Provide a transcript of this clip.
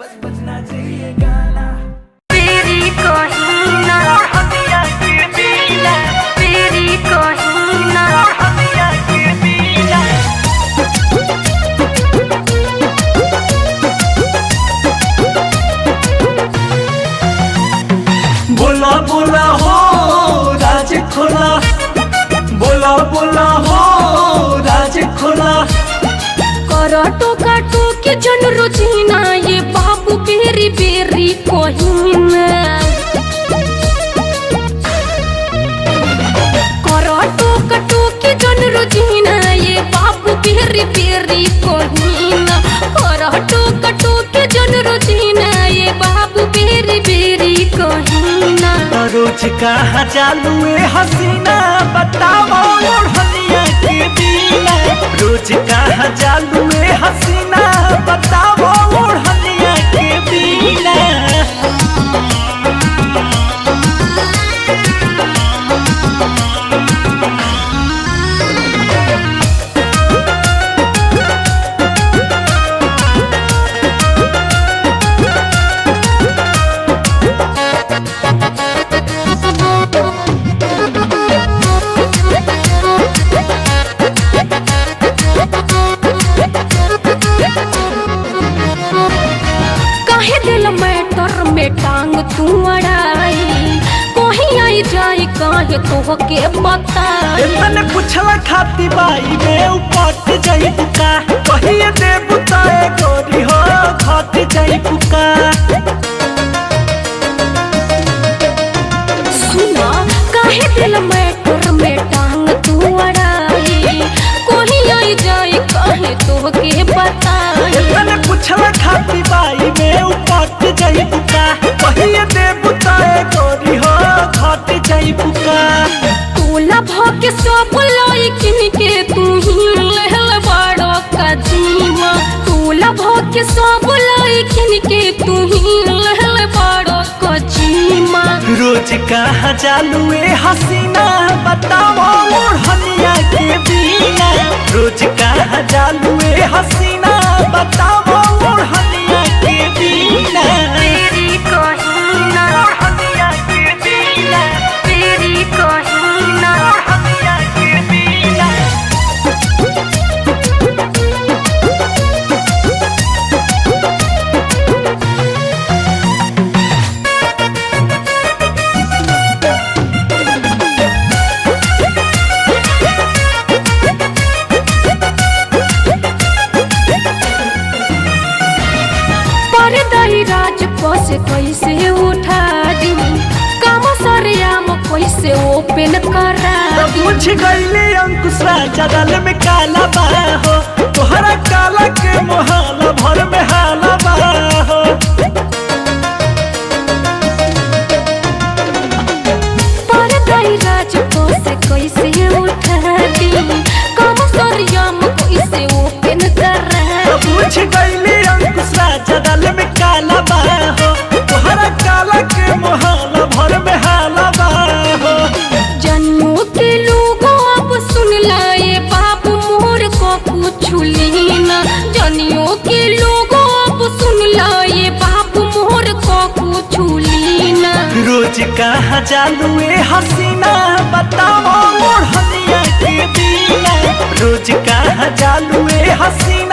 बस बजना चाहिए गाना। तेरी कहीना, तेरी कहीना। बोला बोला हो राज खोला, बोला बोला हो राज खोला। कर टोका टोके जन रोजीना ये बाबू बेरी बेरी कहीना। कर टोका टोके जन रोजीना ये बाबू बेरी बेरी कहीना। कर टोका टोके जन रोजीना ये बाबू बेरी बेरी कहीना। रोज कहाँ चालू ए हसीना बताओ ओढ़निया के बिना। रोज कहाँ चालू ए हसीना बताओ ओढ़निया के बिना। काहे दिल मैटर में टांग तू अड़ाई, कोही आई जाई काहे तोहके बताई। इतने पूछला खाती बाई में उपट जाई पुका, कहिए देबू ताए गोरी हो घट जाई पुका। सुना काहे दिल मैटर में टांग तू अड़ाई, कोही आई जाई काहे तोहके बताई। इतने पूछला खाती बाई में उपट जाई पुका, कहिए देबू ताए गोरी हो घट जाई पुका। तोला भाग्य सब लाई किन के तू ही लहल बड़ो का जीवा। तोला भाग्य सब लाई किन के तू ही लहल बड़ो का जीवा। रोज कहाँ चालू ए हसीना बताओ ओढ़निया के बिना। रोज कहाँ चालू ए हसीना बताओ ओढ़निया के बिना। तेरी कहीना, ओढ़निया के बिना, तेरी कहीना। ओढ़निया के बिना। परदाई राज पस कैसे उठा दी, काम सरियाम कैसे ओपन करा दी। बुझ गईले अंकुश राजा दल में काला बा हो, तोहरा काला के मोहला भर में हाला बा हो। परदाई राज पस कैसे उठा दी, काम सरियाम कैसे ओपन करा दी। बुझ गईले अंकुश राजा दल में काला बा हो, तोहरा काला के मोहला भर में हाला बा हो। जन्मों के लोगों अब सुन लाए बाबू मोर को कुछ लेना। जनियों के लोगों अब सुन लाए बाबू मोर को कुछ लेना। रोज कहाँ चालू ए हसीना बताओ ओढ़निया के बिना। रोज कहाँ चालू ए हसीना।